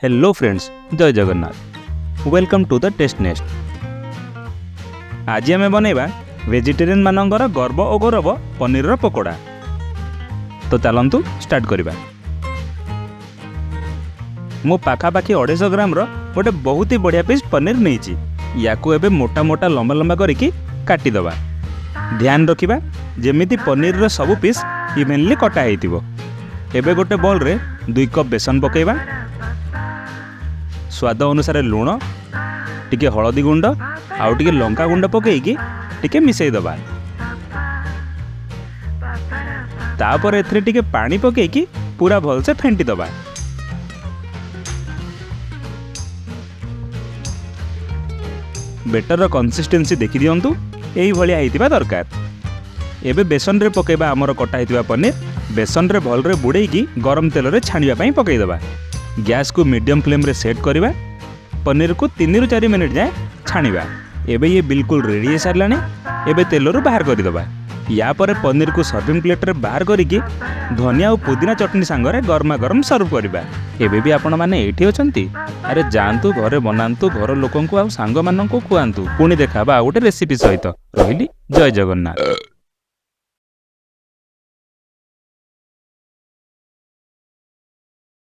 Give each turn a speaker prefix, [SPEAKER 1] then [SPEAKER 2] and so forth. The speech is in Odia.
[SPEAKER 1] Hello friends, Jay Jagannath. Welcome to the Taste Nest. ଆଜି ଆମେ ବନେଇବା ଭେଜିଟେରିଆନ୍ ମାନଙ୍କର ଗର୍ବ ଓ ଗୌରବ ପନିରର ପକୋଡ଼ା। ତ ଚାଲନ୍ତୁ ଷ୍ଟାର୍ଟ କରିବା। ମୁଁ ପାଖାପାଖି 250 ଗ୍ରାମର ଗୋଟେ ବହୁତ ହି ବଢ଼ିଆ ପିସ୍ ପନିର ନେଇଛି। ୟାକୁ ଏବେ ମୋଟା ମୋଟା, ଲମ୍ବା ଲମ୍ବା କରିକି କାଟିଦେବା। ଧ୍ୟାନ ରଖିବା ଯେମିତି ପନିରର ସବୁ ପିସ୍ ଇଭେନଲି କଟା ହେଇଥିବ। ଏବେ ଗୋଟେ ବୋଲ୍ରେ 2 କପ୍ ବେସନ ପକାଇବା। ସ୍ୱାଦ ଅନୁସାରେ ଲୁଣ, ଟିକେ ହଳଦୀ ଗୁଣ୍ଡ ଆଉ ଟିକେ ଲଙ୍କା ଗୁଣ୍ଡ ପକାଇକି ଟିକେ ମିଶାଇ ଦେବା। ତାପରେ ଏଥିରେ ଟିକେ ପାଣି ପକାଇକି ପୁରା ଭଲସେ ଫେଣ୍ଟି ଦେବା। ବେଟରର କନସିଷ୍ଟେନ୍ସି ଦେଖିଦିଅନ୍ତୁ, ଏଇଭଳିଆ ହେଇଥିବା ଦରକାର। ଏବେ ବେସନରେ ପକାଇବା ଆମର କଟା ହେଇଥିବା ପନିର। ବେସନରେ ଭଲରେ ବୁଡ଼େଇକି ଗରମ ତେଲରେ ଛାଣିବା ପାଇଁ ପକାଇଦେବା। ଗ୍ୟାସ୍କୁ ମିଡ଼ିୟମ୍ ଫ୍ଲେମ୍ରେ ସେଟ୍ କରିବା। ପନିରକୁ 3ରୁ 4 ମିନିଟ୍ ଯାଏଁ ଛାଣିବା। ଏବେ ଇଏ ବିଲକୁଲ ରେଡ଼ି ହେଇସାରିଲାଣି। ଏବେ ତେଲରୁ ବାହାର କରିଦେବା। ୟା ପରେ ପନିରକୁ ସର୍ଭିଂ ପ୍ଲେଟ୍ରେ ବାହାର କରିକି ଧନିଆ ଆଉ ପୁଦିନା ଚଟଣି ସାଙ୍ଗରେ ଗରମା ଗରମ ସର୍ଭ କରିବା। ଏବେ ବି ଆପଣମାନେ ଏଇଠି ଅଛନ୍ତି? ଆରେ ଯାଆନ୍ତୁ, ଘରେ ବନାନ୍ତୁ, ଘର ଲୋକଙ୍କୁ ଆଉ ସାଙ୍ଗମାନଙ୍କୁ ଖୁଆନ୍ତୁ। ପୁଣି ଦେଖା ହବା ଆଉ ଗୋଟେ ରେସିପି ସହିତ। ରହିଲି, ଜୟ ଜଗନ୍ନାଥ।